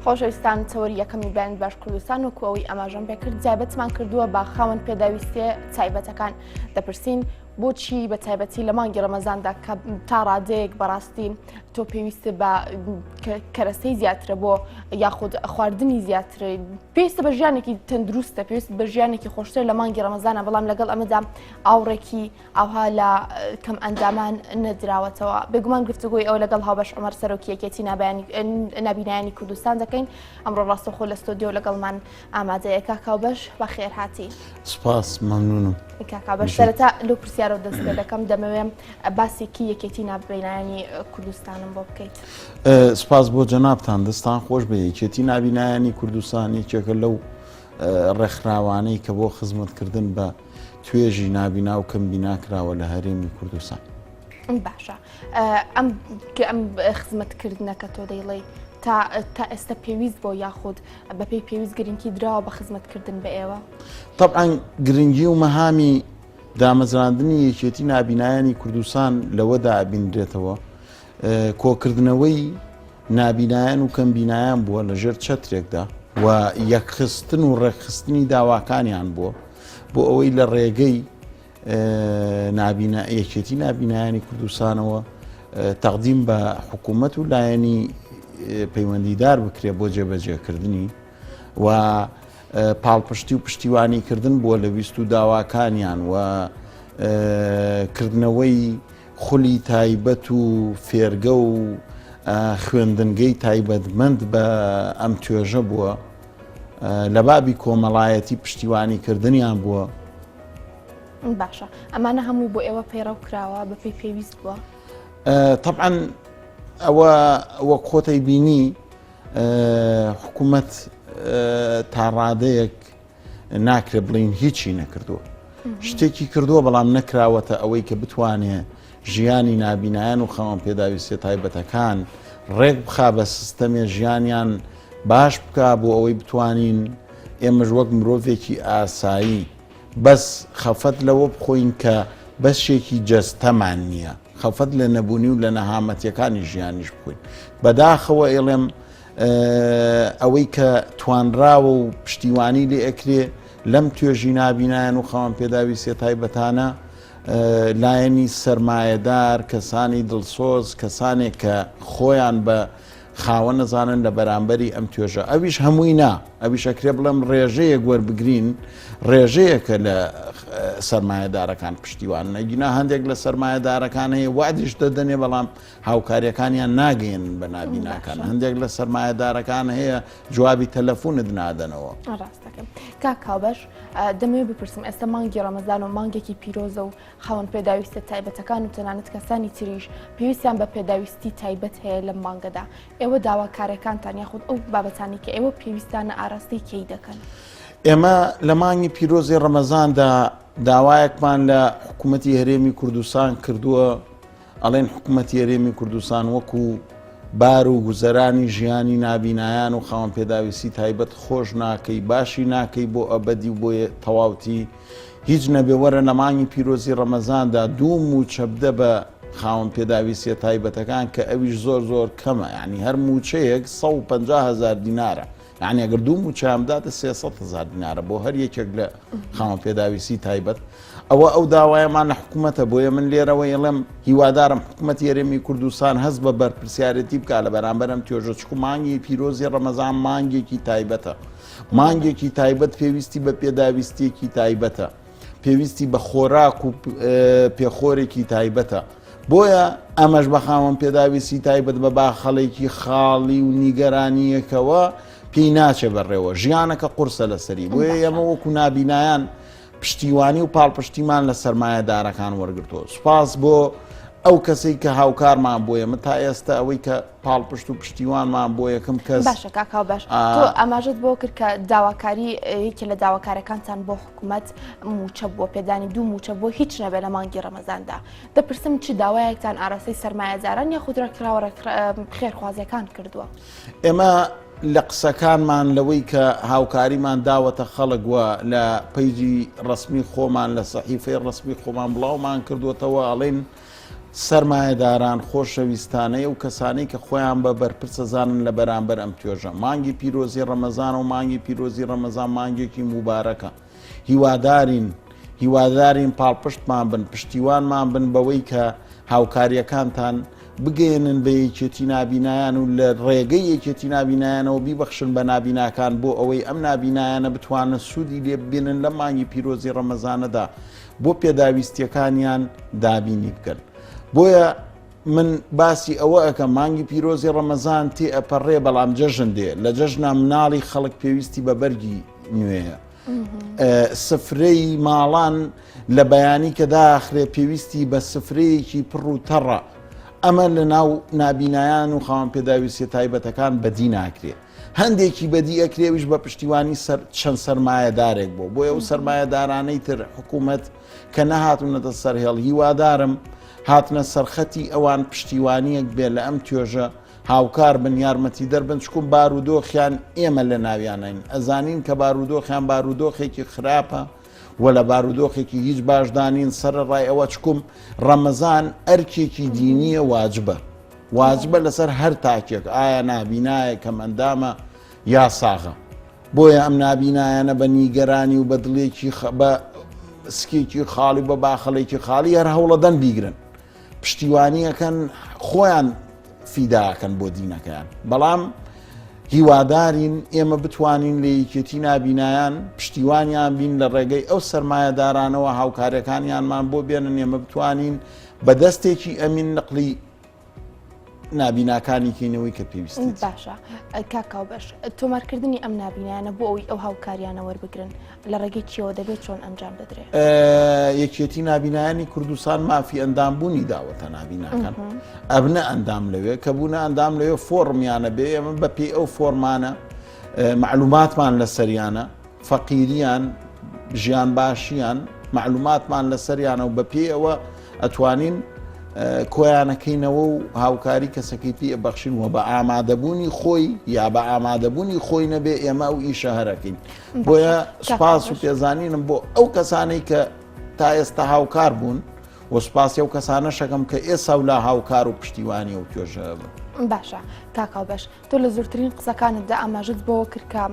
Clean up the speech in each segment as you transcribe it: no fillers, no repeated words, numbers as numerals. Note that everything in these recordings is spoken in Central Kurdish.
خۆشەویستان تەوەری یەکەمی بەیانی باش کوردستان وەکو ئەوەی ئاماژەم پێکرد تایبەتمان کردووە بە خاوەن پێداویستیە تایبەتەکان دەپرسین بۆچی بە تایبەتی لە مانگی ڕەمەزاندا کە تا ڕادەیەک بەڕاستی تۆ پێویستە بە کەرەسەی زیاترە بۆ یاخود خواردنی زیاتر پێویستە بە ژیانێکی تەندروستە پێویست بە ژیانێکی خۆشتر لە مانگی ڕەمەزانە بەڵام لەگەڵ ئەمەدا ئاوڕێکی ئاوها لە کەم ئەندامان نەدراوەتەوە. بێگومان گفتوگۆی ئەوە لەگەڵ هاوبەش عومەر سەرۆکی یەکێتی نابینایانی کوردستان دەکەین. ئەمڕۆ ڕاستەوخۆ لە ستۆدیۆ لەگەڵمان ئامادەیە. کاک هاوبەش بەخێرهاتی. سوپاس، مەمنونم. کاک هاوبەش سەرەتا لەو پرسیارەوە دەست پێ دەکەم، دەمەوێ باسێکی یەکێتی نابینایانی کوردستانم بۆ بکەیت. سوپاس بۆ جەنابتان، دەستان خۆش بێ. یەکێتی نابینایانی کوردستان یەکێکە لەو ڕێکخراوانەی کە بۆ خزمەتکردن بە توێژی نابینا و کەم بینا کراوە لە هەرێمی کوردستان. باشە ئەم ئەم خزمەتکردنە کە تۆ دەیڵێی تا تا ئێستا پێویست بۆ یاخود بەپێی پێویست گرنگی دراوە بە خزمەتکردن بە ئێوە؟ طبعا گرنگی و مەهامی دامەزراندنی یەکێتی نابینایانی کوردستان لەوەدا ئەبینرێتەوە کۆکردنەوەی نابینایان و کەمبینایان بووە لە ژێر چەترێکدا و یەکخستن و ڕێکخستنی داواکانیان بووە بۆ ئەوەی لە ڕێگەی نابینا یەکێتی نابینایانی کوردستانەوە تەقدیم بە حکوومەت و لایەنی پەیوەندیدار بکرێت بۆ جێبەجێکردنی و پاڵپشتی و پشتیوانی کردن بووە لە ویست و داواکانیان و کردنەوەی خولی تایبەت و فێرگە و خوێندنگەی تایبەتمەند بە ئەم توێژە بووە لە بابی کۆمەڵایەتی پشتیوانی کردنیان بووە. باشە ئەمانە هەمووی بۆ ئێوە پەیڕەو کراوە بەپێی پێویست بووە؟ تەبعەن ئەوە وەک خۆتەی بینی حکوومەت تا ڕادەیەک ناکرێت بڵین هیچی نەکردووە شتێکی کردووە بەڵام نەکراوەتە ئەوەی کە بتوانێ ژیانی نابینایان و خاوەن پێداویستیە تایبەتەکان ڕێک بخا بە سیستەمێ ژیانیان باش بکا بۆ ئەوەی بتوانین ئێمەش وەک مرۆڤێکی ئاسایی بەس خەفەت لەوە بخۆین کە بەشێکی جەستەمان نییە خەفەت لە نەبوونی و لە نەهامەتیەکانی ژیانیش بخۆین بەداخەوە ئێڵێم ئەوەی کە توانراوە و پشتیوانی لێ ئەکرێ لەم توێژی نابینایان و خاوەن پێداویستیە تایبەتانە لایەنی سەرمایەدار، کەسانی دڵسۆز، کەسانێک کە خۆیان بە خاوەن ئەزانن لە بەرامبەری ئەم توێژە، ئەویش هەمووی نا، ئەویش ئەکرێ بڵێم ڕێژەیەک وەربگرین، ڕێژەیەکە لە سەرمایەدارەکان پشتیوانن، ئەگینا هەندێک لە سەرمایەدارەکان هەیە وەعدیش دەدەنێ بەڵام هاوکاریەکانیان ناگەیەنن بە نابیناکان، هەندێک لە سەرمایەدارەکان هەیە جوابی تەلەفونت نادەنەوە. ڕاستەکەم کاک کاوبەش دەمەوێت بپرسم ئێستا مانگی ڕەمەزان و مانگێکی پیرۆزە و خاوەن پێداویستە تایبەتەکان و تەنانەت کەسانی تریش پێویستیان بە پێداویستی تایبەت هەیە لەم مانگەدا ئێوە داواکارەکانتان یاخود ئەو بابەتانی کە ئێوە پێویستانە ئاراستەی کێی دەکەن؟ ئێمە لە مانگی پیرۆزی ڕەمەزاندا داوایەکمان لە حکوومەتی هەرێمی کوردستان کردووە ئەڵێن حکومەتی هەرێمی کوردستان وەکو بار و گوزەرانی ژیانی نابینایان و خاوەن پێداویستی تایبەت خۆش ناکەی باشی ناکەی بۆ ئەبەدی و بۆ تەواوتی هیچ نەبێ وەرە لە مانگی پیرۆزی ڕەمەزاندا دوو مووچە بدە بە خاوەن پێداویستیە تایبەتەکان کە ئەویش زۆر زۆر کەمە یعنی هەر مووچەیەک 150 هزار دینارە یانی ئەگەر دوو مووچەیان بداتە 300 هزار دینارە بۆ هەر یەکێک لە خاوەن پێداویستی تایبەت ئەوە ئەو داوایەمان لە حکوومەتە بۆیە من لێرەوە ئێڵێم هیوادارم حکوومەتی هەرێمی کوردستان هەست بە بەرپرسیارەتی بکا لە بەرامبەر ئەم توێژە چکو مانگی پیرۆزی ڕەمەزان مانگێکی تایبەتە مانگێکی تایبەت پێویستی بە پێداویستیەکی تایبەتە پێویستی بە خۆراک و پێخۆرێکی تایبەتە بۆیە ئەمەش بە خاوەن پێداویستی تایبەت بە باخەڵێکی خاڵی و نیگەرانییەکەوە پێی ناچێ بەڕێوە ژیانەکە قورسە لەسەری بۆیە ئێمە وەکو نابینایان پشتیوانی و پاڵپشتیمان لە سەرمایەدارەکان وەرگرتووە سوپاس بۆ ئەو کەسەی کە هاوکارمان بۆ ئێمە تا ئێستا ئەوەی کە پاڵپشت و پشتیوانمان بۆ یەکەم کەس باشە کاک هاوبەش تۆ ئاماژەت بۆ کرد کە داواکاری یەکێ لە داواکارەکانتان بۆ حکوومەت مووچە بووە پێدانی دوو مووچە بۆ هیچ نەبێ لە مانگی ڕەمەزاندا دەپرسم چ داوایەکتان ئاراستەی سەرمایەداران یاخود ڕێکخراوە خێرخوازیەکان کردووە؟ ئێمە لە قسەکانمان لەوەی کە هاوکاریمان داوەتە خەڵک و لە پەیجی ڕەسمی خۆمان لە سەحیفەی ڕەسمی خۆمان بڵاومان کردووەتەوە ئەڵێن. سەرمایەداران، خۆشەویستانەی ئەو کەسانەی کە خۆیان بە بەرپرس ئەزانن لە بەرامبەر ئەم توێژە. مانگی پیرۆزی ڕەمەزانە و مانگی پیرۆزی ڕەمەزان مانگێکی موبارەکە. هیوادارین هیوادارین پاڵپشتمان بن، پشتیوانمان بن بەوەی کە هاوکارییەکانتان بگەیەنن بە یەکێتی نابینایان و لە ڕێگەی یەکێتی نابینایانەوە بیبەخشن بە نابیناکان بۆ ئەوەی ئەم نابینایانە بتوانن سوودی لێ ببینن لەم مانگی پیرۆزی ڕەمەزانەدا بۆ پێداویستیەکانیان دابینی بکەن. بۆیە من باسی ئەوە ئەکەم مانگی پیرۆزی ڕەمەزان تێ ئەپەڕێ بەڵام جەژن دێ لە جەژنا مناڵی خەڵک پێویستی بە بەرگی نوێیە. سفرەی ماڵان لە بەیانی کە داخرێ پێویستی بە سفرەیەکی پڕ و تەڕە ئەمە لە ناو نابینایان و خاوەن پێداویستیە تایبەتەکان بەدی ناکرێ. هەندێکی بەدی ئەکرێ ئەویش بە پشتیوانی سەر چەند سەرمایەدارێک بۆ بۆیە ئەو سەرمایەدارانەی تر حکوومەت کە نەهاتونەتە سەر هێڵ هیوادارم هاتنە سەرخەتی ئەوان پشتیوانیەک بێ لە ئەم توێژە هاوکار بن یارمەتیدەر بن چکم بارودۆخیان ئێمە لە ناویانین ئەزانین کە بارودۆخیان بارودۆخێکی خراپە و لە بارودۆخێکی هیچ باشدانین سەرڕای ئەوە چکم ڕەمەزان ئەرکێکی دینیە واجبە واجبە لەسەر هەر تاکێک ئایا نابینایە کەمئەندامە یا ساغە بۆیە ئەم نابینایانە بە نیگەرانی و بە دڵێکی بە سکێکی خاڵی بە باخەڵێکی خاڵی هەر هەوڵەدەن بیگرن پشتیوانیەکەن خۆیان فیداکەن بۆ دینەکەیان بەڵام هیوادارین ئێمە بتوانین لە یەکێتی نابینایان پشتیوانیان بین لە ڕێگەی ئەو سەرمایەدارانەوە هاوکارەکانیانمان بۆ بێنن ئێمە بتوانین بە دەستێکی ئەمین نقلی نابیناکانی کەینەوەی کە پێویستی باشە کاک کاوبەش تۆمارکردنی ئەم نابینایانە بۆ ئەوی ئەو هاوکاریانە وەربگرن لە ڕێگەی چیەوە دەبێت چۆن ئەنجام دەدرێت یەکێتی نابینایانی کوردستان مافی ئەندامبوونی داوەتە نابیناکان ئەبنە ئەندام لەوێ کە بوونە ئەندام لەوێ فۆڕمیانە بێ ئێمە بەپێی ئەو فۆرمانە معلوماتمان لەسەریانە فەقیریان، ژیان باشیان، مەعلوماتمان لەسەریانە و بەپێی ئەوە ئەتوانین کۆیانەکەینەوە و هاوکاری کەسەکەی پێ بەخشین و بە ئامادەبوونی خۆی یا بە ئامادەبوونی خۆی نەبێ ئێمە ئەو ئیشە هەرەکەین بۆیە سوپاس و پێزانینم بۆ ئەو کەسانەی کە تا ئێستا هاوکار بوون و سوپاسی ئەو کەسانەشەکەم کە ئێسا و لا هاوکار و پشتیوانی و توێژە بن. باشە کاکاو بەش تۆ لە زۆرترین قسەکانتدا ئاماژەت بەوە کرد کە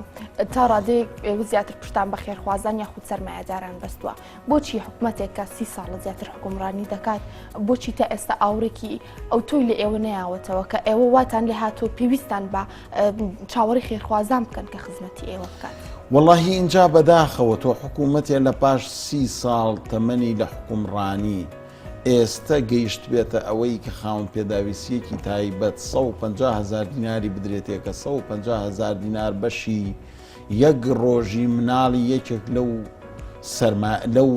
تا ڕادەیەک ئێوە زیاتر پشتان بە خێرخوازان یاخود سەرمایەداران بەستووە بۆچی حکومەتێک کە سی ساڵە زیاتر حکومڕانی دەکات بۆچی تا ئێستا ئاوڕێکی ئەوتۆی لە ئێوە نەیاوەتەوە کە ئێوە واتان لێ هاتووە پێویستان بە چاوەڕی خێرخوازان بکەن کە خزمەتی ئێوە بکات؟ وەڵاهی ئینجا بەداخەوە تۆ حکوومەتێ لە پاش سی ساڵ تەمەنی لە حکومڕانی ئێستە گەیشتبێتە ئەوەی کە خاوەن پێداویستییەکی تایبەت 150 هەزار دیناری بدرێتێ کە 150 هەزار دینار بەشی یەک ڕۆژی مناڵی یەکێک لەو سەرما لەو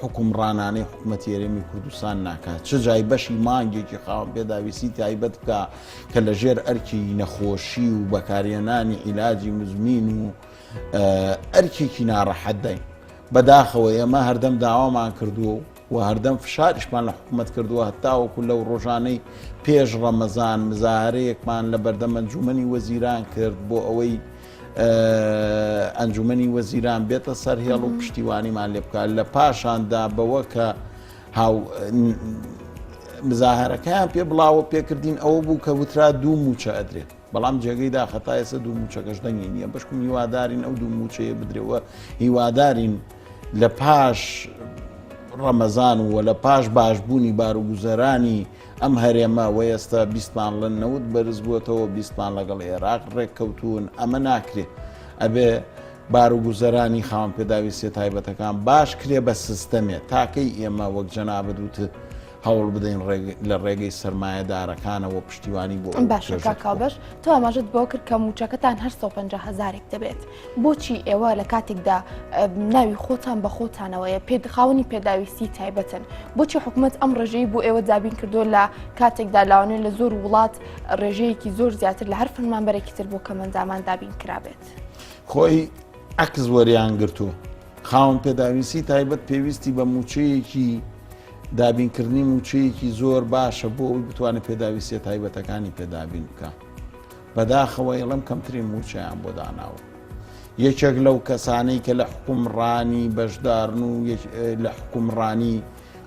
حکومڕانانەی حکوومەتی هەرێمی کوردستان ناکات چ جای بەشی مانگێکی خاوەن پێداویستی تایبەت بکە کە لە ژێر ئەرکی نەخۆشی و بەکارهێنانی عیلاجی مزمین و ئەرکێکی ناڕەحەت داین بەداخەوە ئێمە هەردەم داوامان کردووە و و هەردەم فشاریشمان لە حکومەت کردووە هەتاوەکو لەو ڕۆژانەی پێش ڕەمەزان مزاهرەیەکمان لە بەردەم ئەنجومەنی وەزیران کرد بۆ ئەوەی ئەنجومەنی وەزیران بێتە سەر هێڵ و پشتیوانیمان لێ بکات لە پاشاندا بەوە کە هاو مزاهرەکەیان پێ بڵاوە پێکردین ئەوە بوو کە وترا دوو موچە ئەدرێت بەڵام جێگەی داخە تا ئێستا دوو موچەکەش دەنگی نییە بەشکم هیوادارین ئەو دوو موچەیە بدرێەوە هیوادارین لە پاش ڕەمەزان و لە پاش باشبوونی باروگوزەرانی ئەم هەرێمە و ئێستا بیستمان لە نەوت بەرز بووەتەوە بیستمان لەگەڵ عێراق ڕێککەوتون ئەمە ناکرێت ئەبێ باروگوزەرانی خاوەن پێداویستیە تایبەتەکان باش کرێ بە سیستەمێ تاکەی ئێمە وەک جەنابت وتت هەوڵ بدەین لە ڕێگەی سەرمایەدارەکانەوە پشتیوانی بۆ ئەو باشە توێژە کاک بکەین. کاوبەش تۆ ئاماژەت بەوە کرد کە مووچەکەتان هەر 150 هەزارێک دەبێت بۆچی ئێوە لە کاتێکدا ناوی خۆتان بە خۆتانەوەیە پێ خاوەنی پێداویستی تایبەتن بۆچی حکومەت ئەم ڕێژەی بۆ ئێوە دابین کردووە لە کاتێکدا لاوانەیە لە زۆر وڵات ڕێژەیەکی زۆر زیاتر لە هەر فەرمانبەرێکی تر بۆ کەمەندامان دابین کرابێت؟ خۆی عەکس وەریان گرتووە. خاوەن پێداویستی تایبەت پێویستی بە مووچەیەکی دابینکردنی مووچەیەکی زۆر باشە بۆ ئەوی بتوانێت پێداویستیە تایبەتەکانی پێدابین بکە بەداخەوە ئێڵم کەمترین مووچەیان بۆ داناوە یەکێک لەو کەسانەی کە لە حکومڕانی بەشدارن و لە حکومڕانی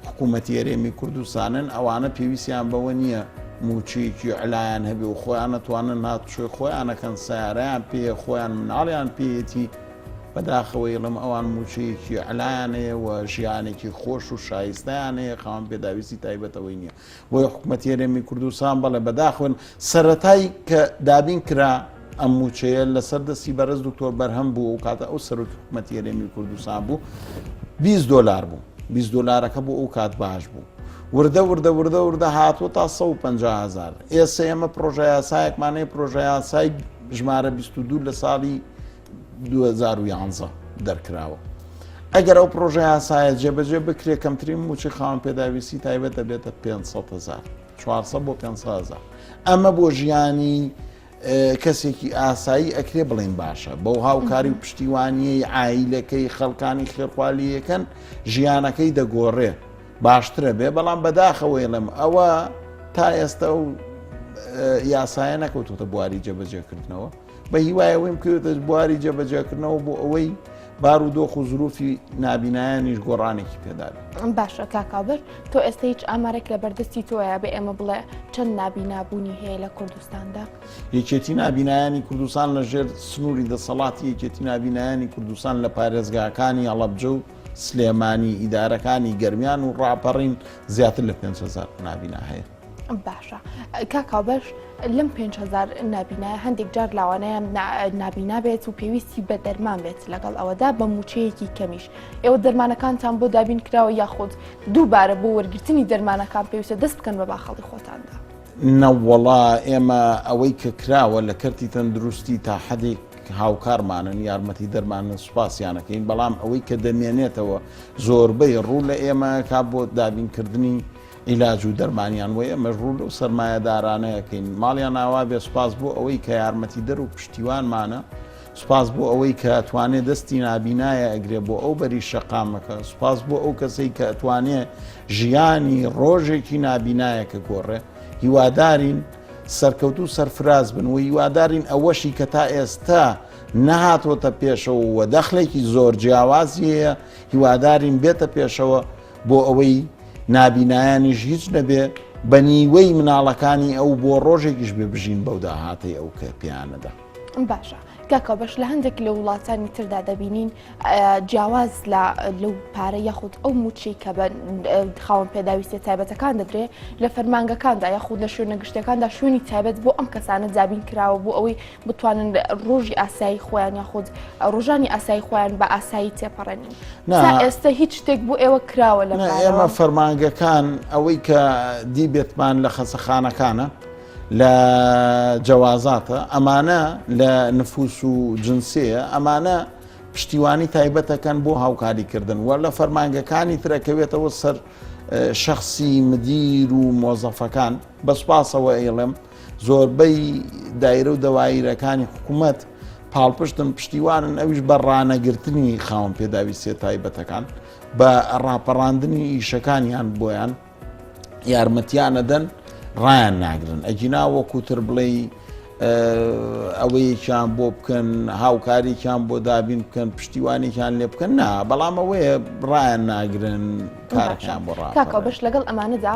حکوومەتی هەرێمی کوردستانن ئەوانە پێویستیان بەوە نییە موچەیەکی علایان هەبێ و خۆیان نەتوانن هاتوچۆی خۆیانەکەن سیارەیان پێ خۆیان مناڵیان پێیەتی بەداخەوە ئەڵێم ئەوان موچەیەکی علایان هەیە و ژیانێکی خۆش و شایستەیان هەیە خاوەن پێداویستی تایبەتەوەی نییە بۆیە حکومەتی هەرێمی کوردستان بەڵێ بەداخەوەن سەرەتای کە دابین کرا ئەم موچەیە لەسەر دەستی بەرز دکتۆر بەرهەم بوو ئەو کاتە ئەو سەرۆکی حکومەتی هەرێمی کوردستان بوو 20 دلار بوو 20 دلارەکە بۆ ئەو کات باش بوو وردە وردە وردە وردە هاتووە تا 150 هزار ئێستا ئێمە پرۆژە یاسایەکمانەیە پرۆژە یاسای ژمارە 22 لە ساڵی 2011 دەرکراوە. ئەگەر ئەو پرۆژە یاسایە جێبەجێ بکرێ کەمترین موچەی خاوەن پێداویستی تایبەت دەبێتە 500 هزار 400 بۆ 500 هزار ئەمە بۆ ژیانی کەسێکی ئاسایی ئەکرێ بڵێن باشە بەو هاوکاری و پشتیوانیەی عیلەکەی خەڵکانی خێرخوالیەکەن ژیانەکەی دەگۆڕێ باشترە بێ بەڵام بەداخەوە ئەڵێم ئەوە تا ئێستا و یاسایە نەکەوتوتە بواری جێبەجێکردنەوە بە هیوای ئەوەیم بکەوێتە بواری جێبەجێکردنەوە بۆ ئەوەی بار و دۆخ و زروفی نابینایانیش گۆڕانێکی پێدابێت. باشە کاک کاوبەر تۆ ئێستا هیچ ئامارێک لە بەردەستی تۆیە بە ئێمە بڵێ چەند نابینا بوونی هەیە لە کوردستاندا؟ یەکێتی نابینایانی کوردستان لە ژێر سنووری دەسەڵاتی یەکێتی نابینایانی کوردستان لە پارێزگاکانی هەڵەبجە و سلێمانی ئیدارەکانی گەرمیان و ڕاپەڕین زیاتر لە 5هزار نابینا هەیە. باشە کاک هاوبەش لەم 5هزار نابینایە هەندێک جار لاوانەیە نابینا بێت و پێویستی بە دەرمان بێت لەگەڵ ئەوەدا بە موچەیەکی کەمیش ئێوە دەرمانەکانتان بۆ دابین کراوە یاخود دووبارە بۆ وەرگرتنی دەرمانەکان پێویستە دەست بکەن بە باخەڵی خۆتاندا. نەوەڵا ئێمە ئەوەی کە کراوە لە کەرتی تەندروستی تا حەدێک هاوکارمانن یارمەتی دەرمانن سوپاسیانەکەین بەڵام ئەوەی کە دەمێنێتەوە زۆربەی ڕوو لە ئێمە کا بۆ دابینکردنی عیلاج و دەرمانیان وە ئێمەش ڕوو لەو سەرمایەدارانە ئەکەین ماڵیان ئاوا بێ سوپاس بۆ ئەوەی کە یارمەتیدەر و پشتیوانمانە سوپاس بۆ ئەوەی کە ئەتوانێ دەستی نابینایە ئەگرێ بۆ ئەو بەری شەقامەکە سوپاس بۆ ئەو کەسەی کە ئەتوانێ ژیانی ڕۆژێکی نابینایەکە گۆڕێ هیوادارین سەرکەوتوو سەرفراز بن و هیوادارین ئەوەشی کە تا ئێستا نەهاتۆتە پێشەوە و دەخلێکی زۆر جیاوازی هەیە هیوادارین بێتە پێشەوە بۆ ئەوەی نابینایانیش هیچ نەبێ بە نیوەی مناڵەکانی ئەو بۆ ڕۆژێکیش بێ بژین بەو داهاتەی ئەو کە پێیانەدا. باشە کاکە بەش لە هەندێک لە وڵاتانی تردا دەبینین جیاواز لە لەو پارە یاخود ئەو موچەی کە بە خاوەن پێداویستە تایبەتەکان دەدرێ لە فەرمانگەکاندا یاخود لە شوێنە گشتەکاندا شوێنی تایبەت بۆ ئەم کەسانە دابین کراوە بۆ ئەوەی بتوانن ڕۆژی ئاسایی خۆیان یاخود ڕۆژانی ئاسایی خۆیان بە ئاسایی تێپەڕێنن تا ئێستا هیچ شتێک بۆ ئێوە کراوە لە ئێمە فەرمانگەکان ئەوەی کە دیبێتمان لە خەسەخانەکانە لە جەوازاتە ئەمانە لە نفوس و جنسەیە ئەمانە پشتیوانی تایبەتەکەن بۆ هاوکاریکردن وە لە فەرمانگەکانی ترەکەوێتەوە سەر شخصی مدیر و مۆزەفەکان بە سوپاسەوە ئەیڵێم زۆربەی دایرە و دەوایرەکانی حکوومەت پاڵپشتن پشتیوانن ئەویش بە ڕانەگرتنی خاوەن پێداویستیە تایبەتەکان بە ڕاپەڕاندنی ئیشەکانیان بۆیان یارمەتیانەدەن ڕایان ناگرن ئەگینا وەکوتر بڵێ ئەوەیەکیان بۆ بکەن هاوکاریکیان بۆ دابین بکەن پشتیوانێکیان لێ بکەن نا بەڵام ئەوەیە ڕایان ناگرن کارەکان بۆ ڕا کاکە بەش لەگەڵ ئەمانەدا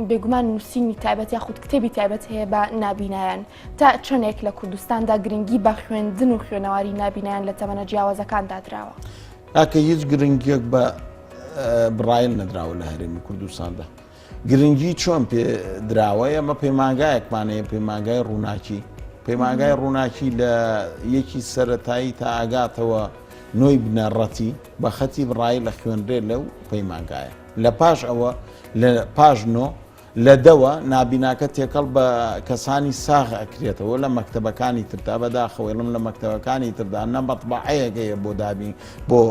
بێگومان نووسینی تایبەت یاخود کتێبی تایبەت هەیە بە نابینایان تا چەندێک لە کوردستاندا گرنگی بە خوێندن و خوێنەواری نابینایان لە تەمەنە جیاوازەکاندا دراوە؟ کاکە هیچ گرنگیەک بە بڕایل نەدراوە لە هەرێمی کوردستاندا گرنگی چۆن پێ دراوە ئێمە پەیمانگایەکمان هەیە پەیمانگای ڕووناکی پەیمانگای ڕووناکی لە یەکی سەتایی تا ئاگاتەوە نۆی بنەڕەتی بە خەتی بڕایی لە خوێنرێ لەو پەیمانگایە لە پاش ئەوە لە پاش نۆ لە دەوە نابیناکە تێکەڵ بە کەسانی ساغ ئەکرێتەوە لە مەکتەبەکانی تردا بەداخەوە ئەڵێم لە مەکتەبەکانی تردا نە مەتبەعەیەک هەیە بۆ دابین بۆ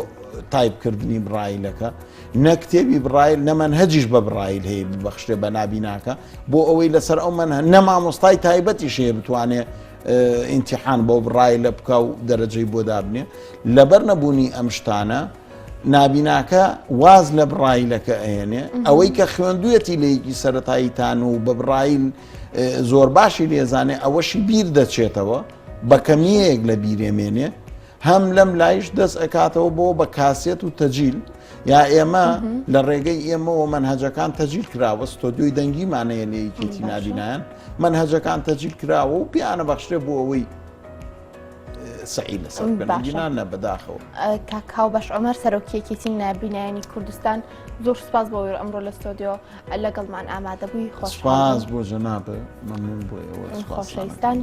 تایپکردنی بڕایلەکە نە کتێبی بڕایل نە مەنهەجیش بە بڕایل هەیە ببەخشرێ بە نابیناکە بۆ ئەوەی لەسەر ئەو مەنهە نە مامۆستای تایبەتیش هەیە بتوانێ ئینتیحان بۆ بڕایلە بکا و دەرەجەی بۆ دابنێ لەبەر نەبوونی ئەم شتانە نابیناکە واز لە بڕایلەکە ئەهێنێ ئەوەی کە خوێندویەتی لە یەکی سەتاییتان و بە بڕایل زۆر باشی لێزانێ ئەوەشی بیر دەچێتەوە بە کەمیەیەک لە بیرێمێنێ هەم لەم لایش دەست ئەکاتەوە بۆ بە کاسێت و تەجیل. یا ئێمە لە ڕێگەی ئێمەوە مەنهەجەکان تەجیل کراوە ستۆدیۆی دەنگیمان هەیە لە یەکێتی نابینایان مەنهەجەکان تەجیل کراوە و پیانە بەخشرێ بۆ ئەوەی سەعی لەسەر بکەن نە بەداخەوە. کاک هاوبەش عومەر سەرۆکی یەکێتی نابینایانی کوردستان زۆر سوپاس بۆ ئەمڕۆ لە ستۆدیۆ لەگەڵمان ئامادەبووی خۆش سپاس بۆ جەنابت مەمنون بۆ ئێوە خۆشەویستان.